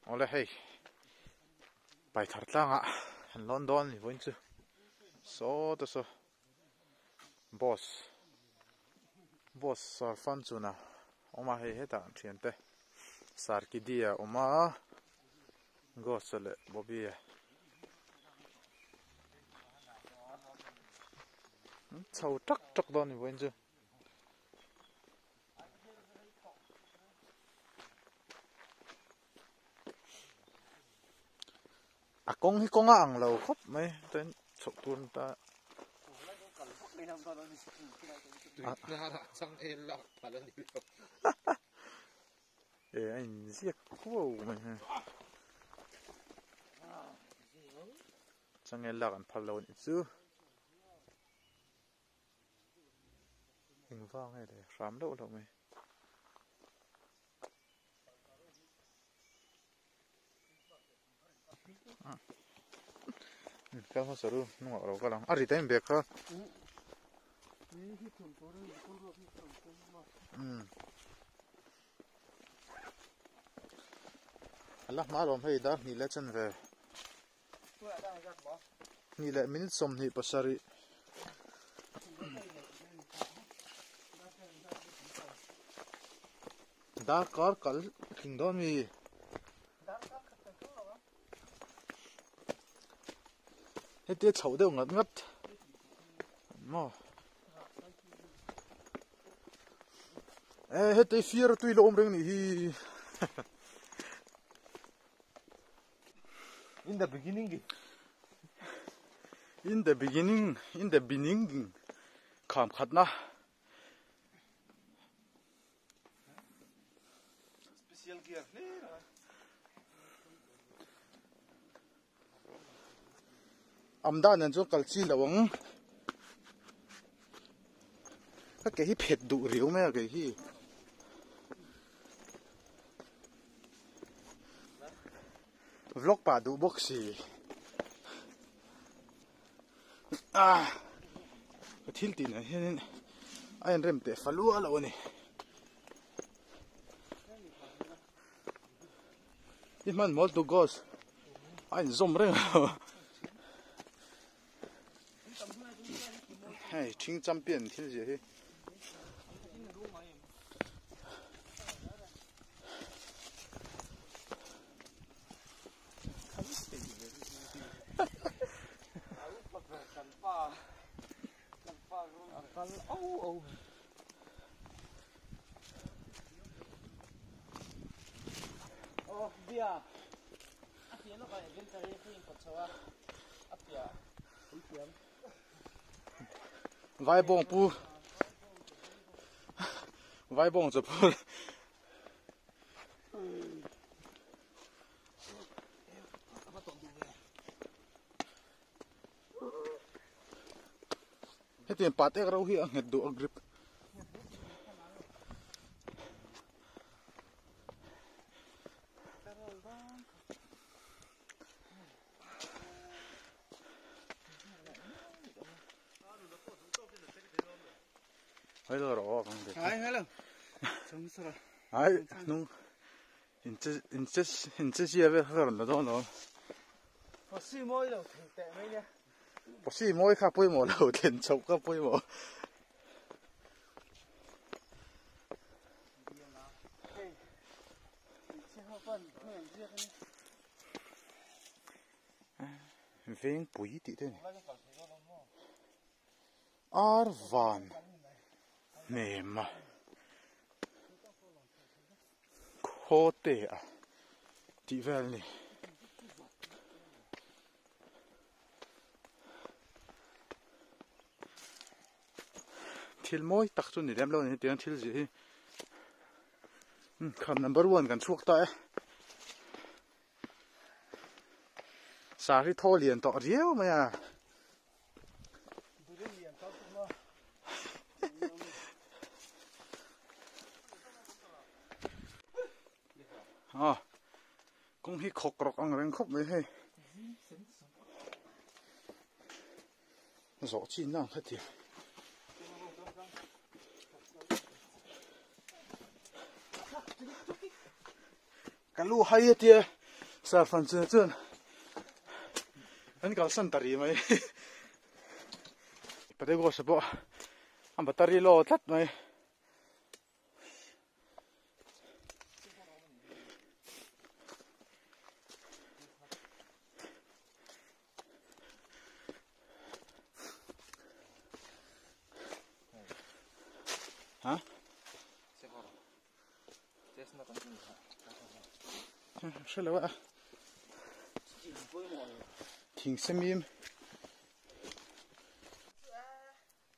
Awle hei Paithar tlangah an lawn dawn a ni vawiin chu saw te saw boss boss sarfan chuna awm a hei hetah an thiante Sarkidia a awm a Ghost a leh Bobby a chho tak tak dawn a ni vawiin chu. A kawng hi kawng a ang lo khawp mai chuan chhoh tur an ta e a inziak kuau mai hei changel lak an phal lo a nih chu. Eng vang nge le hram loh loh mai. Kal hmasa ru hnungah ka lo kal ang a ri ta em bag kha. A la hma lawm hei dar hnih leh chen ve. Hnih leh minute 27. Darkar kal tling dawn mi. Hetia chhoh deuh ngat ngat maw. E heti fir tui la awm reng nih hi. In the beginning. In the beginning, in the beginning kham khatna. Special gear hlir. Amda nen chuan kal chi lo ang. Ka ke hi phet duh riau mai a kei hi. Vlog pah duh bawk si. Ah, ka thil tih nen hianin a inrem teh fa lua lo a ni. I hman mawl tu ghost a inzawm reng lo. Hei thing champion thil zia hi. Vai bawng pu vai bawng chu phur hetiang pa tek reuh hi a nghet duh a grip Ai hnung in che in che in che zia vel kha ka rawn la dawn lo. Pawsi mawi lo thei teh mai nia. Pawsi mawi kha pawimawh lo thlen chhoh kha pawimawh. Vengpui tih te a ni. Ar van hnem a khaw te a tih vel a ni. Thil mawi tak chu ni lem lo a ni hetiang thil zir hi kham number one kan chhuak ta e. Sar hi thaw lian tawh riau mai a. Ah, kawng hi khawk rawk ang reng khawp mai hei. Zawh chin ang heti. Ka lu hai atia. Sar fan chu chuan an kalsan ta ri mai. Pate gosa pawh a battery low tlat mai. Hả? Sẽ là vậy. Thỉnh xem im.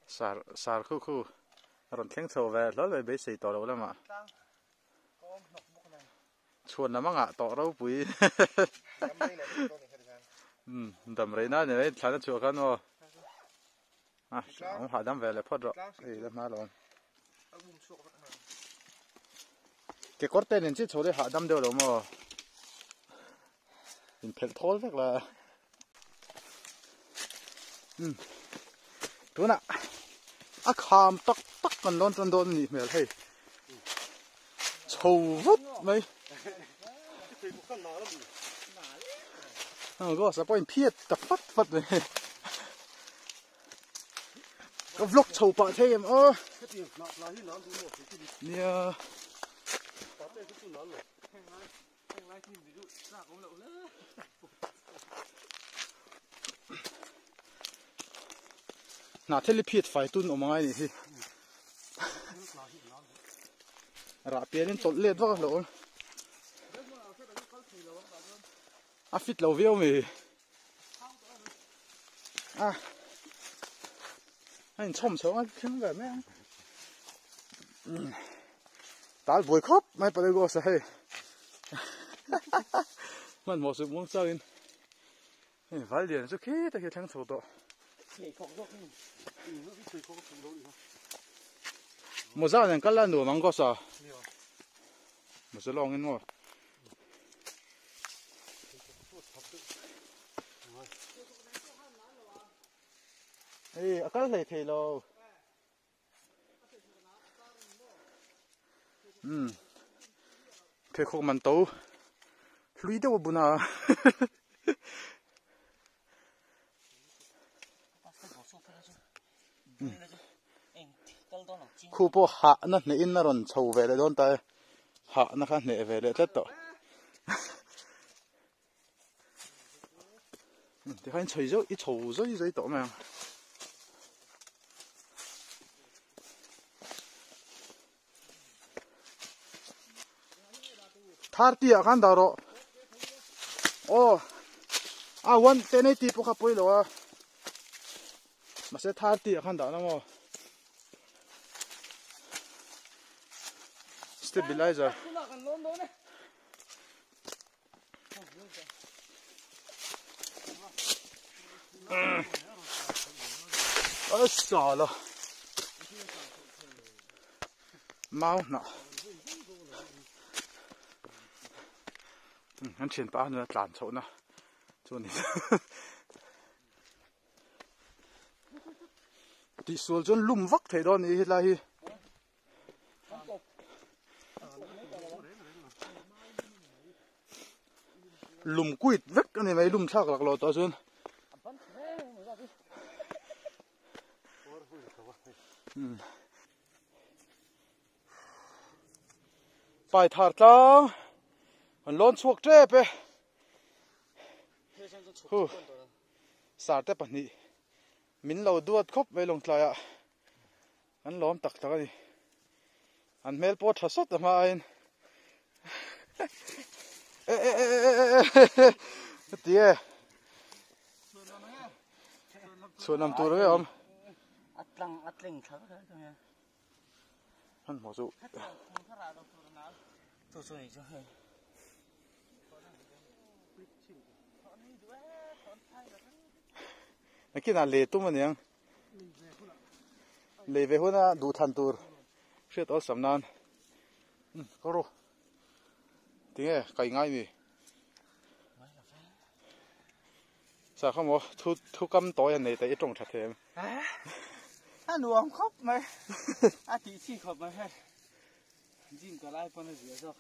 Sar sar khu khu. Rồi thèn sầu về lối về bế xì tỏ đâu lắm ạ. Chuột nó mang ạ tỏ đâu bụi. Đầm rầy nó này, thằng nó chuột cái nó. À, ông hạ đâm về lại phớt rồi. Ê, đâm má rồi. Cái cốt tên nên chỉ số để hạ đâm đều rồi mà. Mình phải thối chắc là. Tôi nè, à kham tắc tắc còn lon tròn đon nhỉ mẹ hay. Chầu vút mấy. Ờ, có sao bỏ phiết tập phát phát này. Cái vlog chầu bạc thế em ơ. Nè. Nà thế li phiết phải tuân ở ngoài này thì. Rạ pian in tolh let vak lo. A fit lo viau mi. À. Anh chom chom anh khen về mẹ. Tal vui khóc mai pa go sa hei. Man mo su mong sao in. Vai liền chu khi ta khi thang chho to. Mo za nen kala nu mang go sa. Mo se long in mo. Ê, a kal hlei thei lo. Thế khok man to. Lui deuh buna. Khu po hạ nó nè in nó rồi chầu về lại đón tay hạ nó khá nè về lại chết rồi thì anh chầu rồi ít chầu rồi rồi tổ mà thar tia khan đó rồi ô à one tên này ti po khá bôi rồi mà sẽ thar tia khan đó nó mà stabilizer. Ơ xà lo. Mau nọ. Anh chuyển ba nữa làm chỗ nó. Chỗ này. Tí xuống cho lùm vắc thế đó này là hi. Lùm quýt vết cái này mấy lùm thác lạc lọt to xuống. Bài thar tlang, còn lon chuộc trép ấy. Hu, sar te pahnih, min lo duat khop mai long tlai ah, an lawm tak tak ani, an hmel pawh tha sawt a hma ain. Ê ê ê ê ê ê ti e chuan lam tur nge awm han hmuh chu nakinah lei tum aniang lei ve huna duh than tur hriat awlsam nan ka ru tinge kai ngai mi sa kha mo thu thu kam toy an nei te i tawng tha them a nuam khawp mai a tih chi khawp mai hei gym ka lai pawn a zia zawk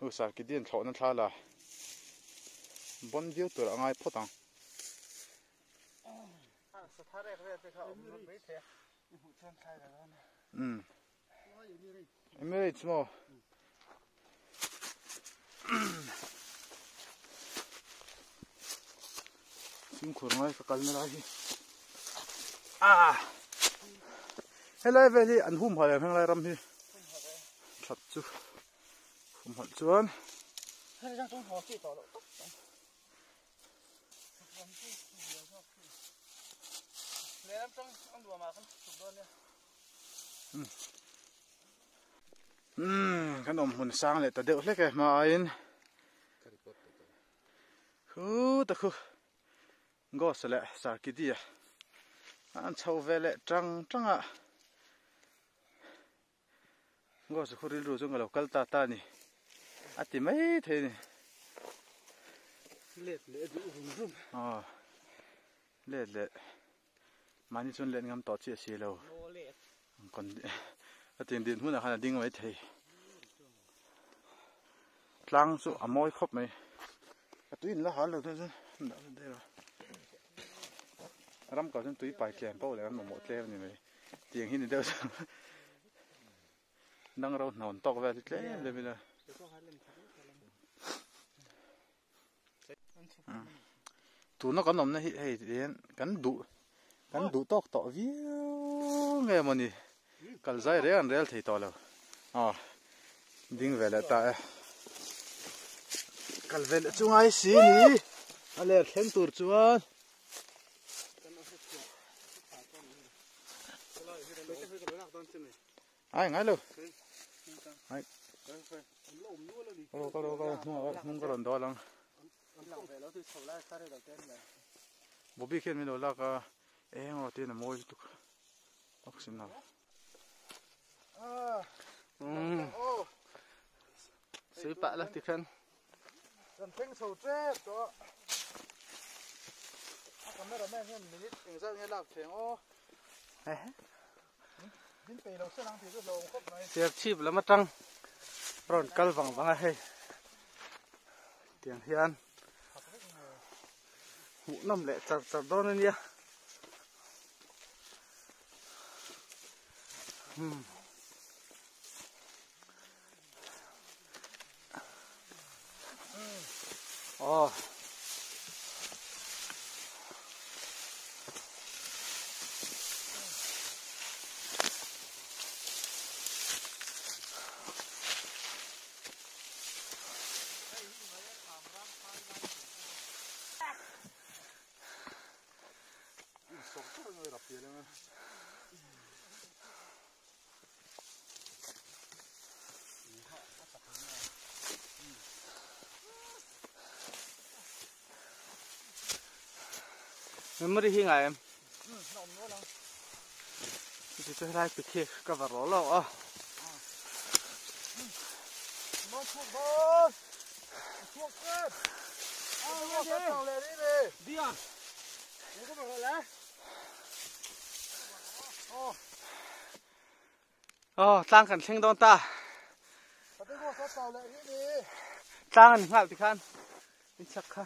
u sa ki din thlawh na thla la Bon viau tur a ngai phawt ang. Umm Emirates maw? Fimkhur ngai ka kalna lai hi. Ah! Helai vel hi an humhalh em henglai ram hi. That chu humhalh chuan. Umm kan awm hmun sang leh ta deuh hlek e hma aiin khuta khu Ghost leh Sarkidi an chho ve leh tang tang a Ghost khu rilru chu ka lo kal ta ta a ni a ti mai thei a ni. Let leh duh rum rum. Aw let leh mahni chuan let ngam tawh chiah si lo. A tin din hmunah khan a ding mai thei. Tlang chu a mawi khawp mai. A tui in la hal lo chuan chuan dah la der a. Ram kal chuan tui pai tlem pawh leh an mamawh tlem a ni mai. Tiang hi ni deuh chuan dang ro hnawn tawk vel hi tlem tlem ila. Tuna kan awmna hi hei hian kan duh kan duh tawk tawh viau nge mawni kal zai reng an rel thei tawh lo aw ding ve leh ta e kal ve leh chu ngai si ni a ler thleng tur chuan ai ngai lo ai kalo kalo kalo hnung ka rawn dawl ang Bobby khian min lo lak a eng rawh tiin a mawi lutuk oxygen a Sui pah la tikhan kan thleng chho tep tawh a camera man hian minute engzat nge lak thleng aw min pe lo se lang tih chu hlauhawm khawp mai. Serchhip lam atang rawn kal vang vang a hei tiang hian hmuhnawm leh char char dawn a nia. Hmm. Oh. Memory hi ngai em? Chu chu helai pi khi ka va rawh lawk aw. Aw tlang kan thleng dawn ta. Tlang an nghal tikhan in chak kha.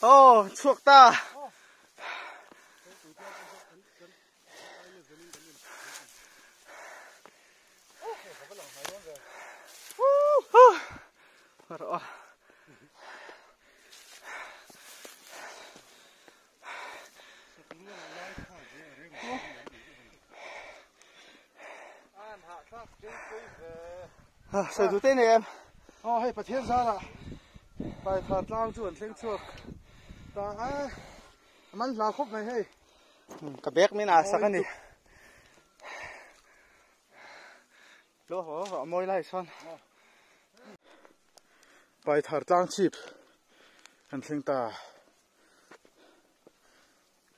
Aw chhuak ta. Sawi duh te nei em? Aw hei Pathian zara Paithar tlang chu an thleng chhuak ta a man hla khawp mai hei. Ka bag min a sak a ni. Lo haw haw mawi lai sawn. Paithar tlang chhip kan thleng ta.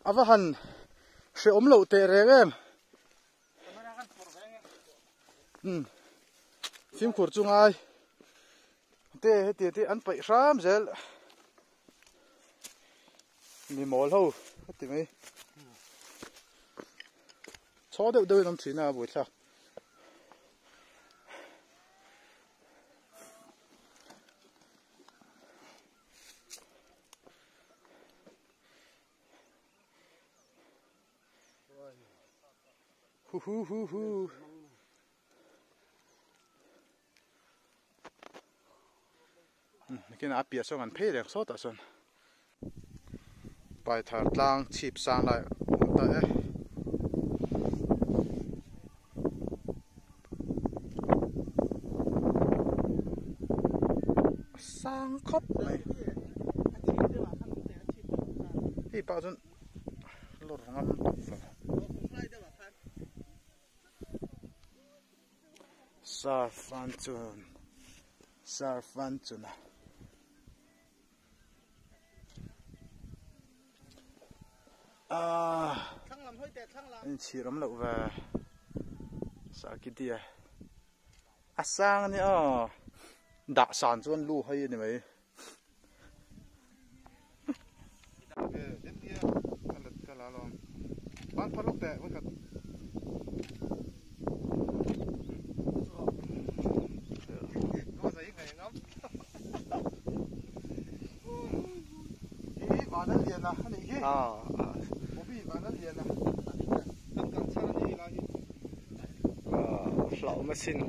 A va han hrehawm loh teh reng em. Um fimkhur chu ngai te heti te an paih hram zel. Mi mawl ho a ti mai. Chhaw deuh deuhin awm thin a a buaithlak. Hu hu hu hu. Nakinah a piah sawn kan phei reng sawtah sawn Paithar tlang chhip sang lai awm ta e. A sang khawp mai. Hei pah chuan lawr ngam tawp lo. Sarfan chun Sarfan chuna ah inchhir awm loh ve Sarkidia a sang a nia aw dah san chuan lu hai a ni mai. Hlauhawm asin.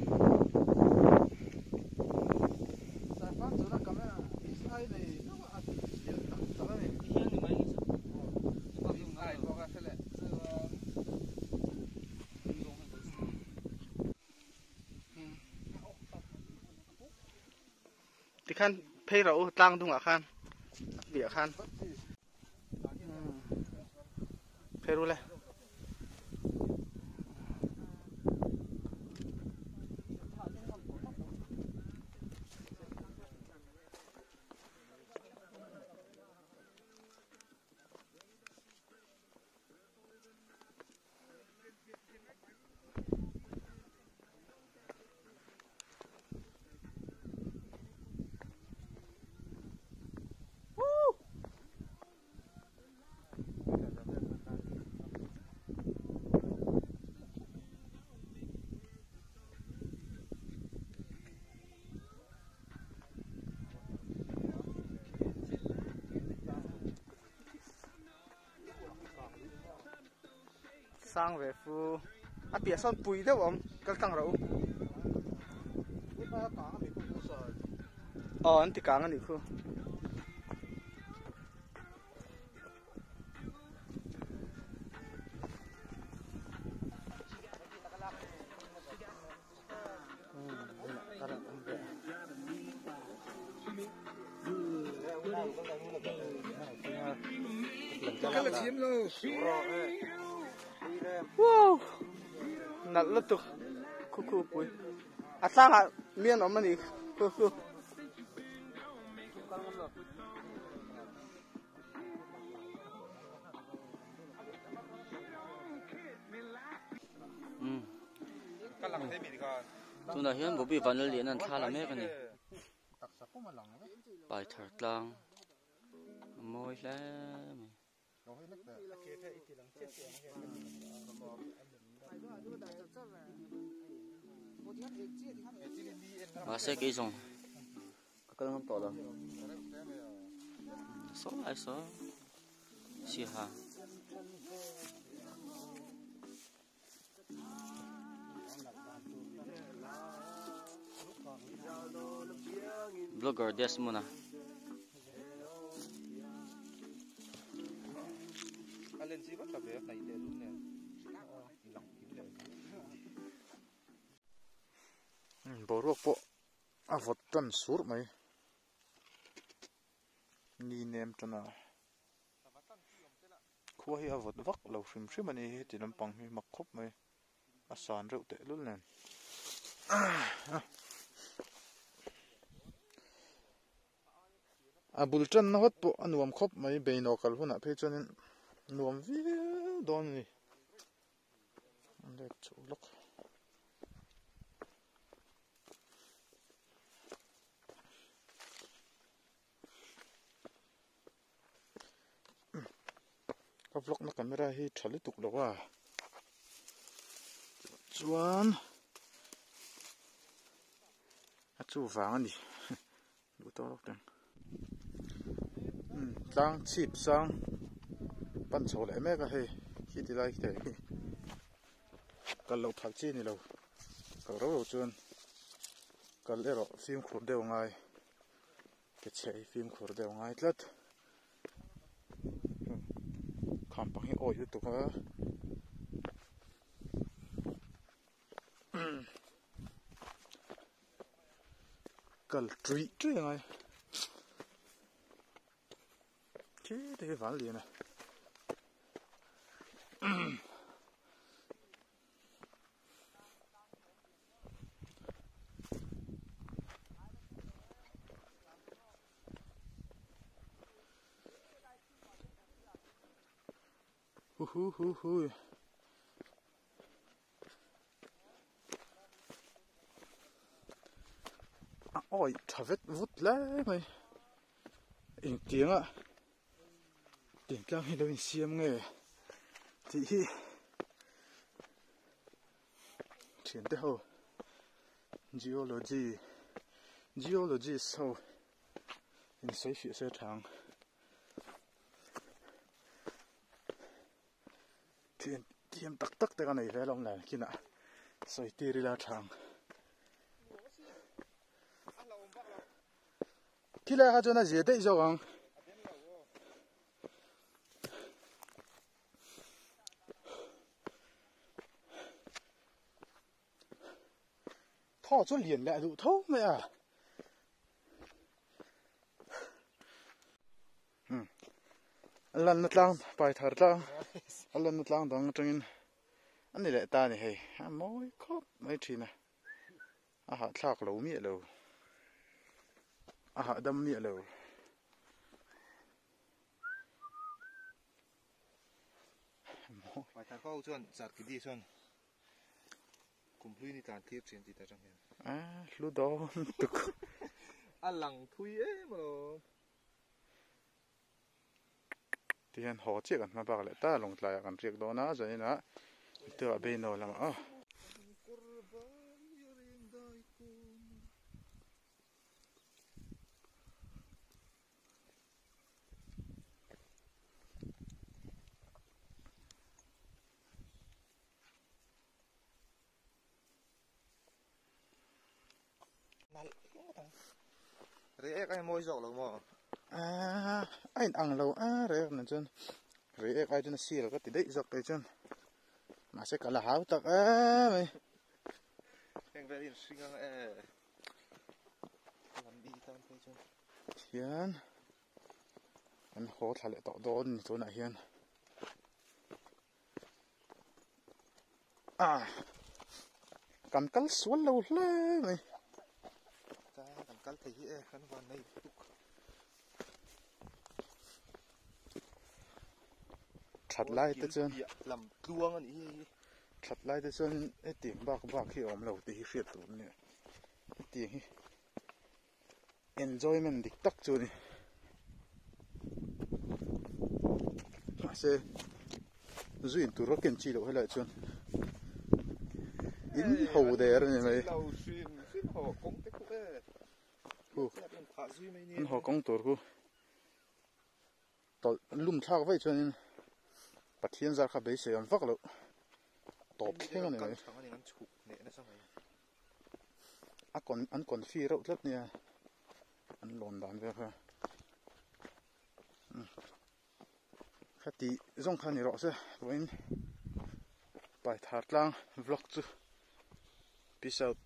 Tikhan phei rawh u tlang dungah khan piah khan phei ru le. Sang ve fu a piah sawn pui deuh a awm kal tlang rawh u aw an ti kang a nih khu. Wow nalh lutuk khu khu pui a tlangah mi an awm a ni khu khu. Tunah hian Bobby Vanlallian an thla la mek a ni. Paithar tlang a mawi hle mai. Mahse kei zawng ka kal ngam tawh lo. Saw lai saw Siaha. Blogger Desmond a. Boruak pawh a vawt tan sur mai ni nem tan a. Khua hi a vawt vak lo hrim hrim a ni heti lampang hi mak khawp mai a san reuh teh lul nen a bul tanna hawt pawh a nuam khawp mai beinaw kal hunah phei chuanin nuam viau dawn a ni an let chho lawk. vlog na camera hi tha lutuk lo a chuan a chu vang a ni duh tawk lawk teng tlang chhip sang pan chho leh mek a hei khi ti lai te hi kal loh phal chi a ni lo kal ro ro chuan kal erawh fimkhur deuh a ngai. Ke chhiah hi fimkhur deuh a ngai tlat kham pang hi awih lutuk a kal tuih tuih a ngai khi te hi van lian a. Hu hu hu hu a awi tha vet vut hle mai engtianga Tintlang hi lo insiam nge tih hi thiante ho geology geologist ho in sawi fiah se tha ang thian thiam tak tak te ka nei ve alawm le kinah sawi tir ila tha ang. Khilai kha chuan a zia daih zawk ang. Thaw chu lian leh duh tho mai a. Hmm. Lan na tlang pai thar tlang. A lan na tlang dang atangin ani leh ta ni hei. A mawi khawp mai thin a. A hahthlak lo miah lo. A hahdam miah lo. Paithar ho chuan Zarkidi chuan kumhlui ni tlan thlir thin tih ta chang hian. A hlu dawn tuk. A lang thui em alawm. Tihian haw chiah kan hma bak leh ta lawngtlai ah kan riak dawn a zanin ah teuh ah beino lamah aw. React ai mawi zawk lo maw? Ah, a in ang lo a react na chuan react ai chuan a sir ka ti daih zawk kei chuan mahse ka la hau tak em mai. Heng vel in hring ang e. Lam bi tan phei chuan. Hian an haw thla leh tawh dawn ni tunah hian. Ah, kan kal sual lo hle mai. Kan kal thei hi e, kan van nei tuk. That lai te chuan lam tluang ani hi. That lai te chuan hetiang bak bak hi a awm lo tih hi hriat tur a ni. Hetiang hi enjoyment dik tak chu a ni. Mahse zu in tur a ken chi loh helaiah chuan in ho der a ni mai. An haw kawng tur khu tawlh lum thlak vaih chuanin Pathian zar kha beisei awm vak loh tawp thleng a ni mai. A kawn an kawn fi reuh tlat nia an lawn dan vel kha khati zawng kha ni rawh se vawiin Paithar tlang vlog chu peace out.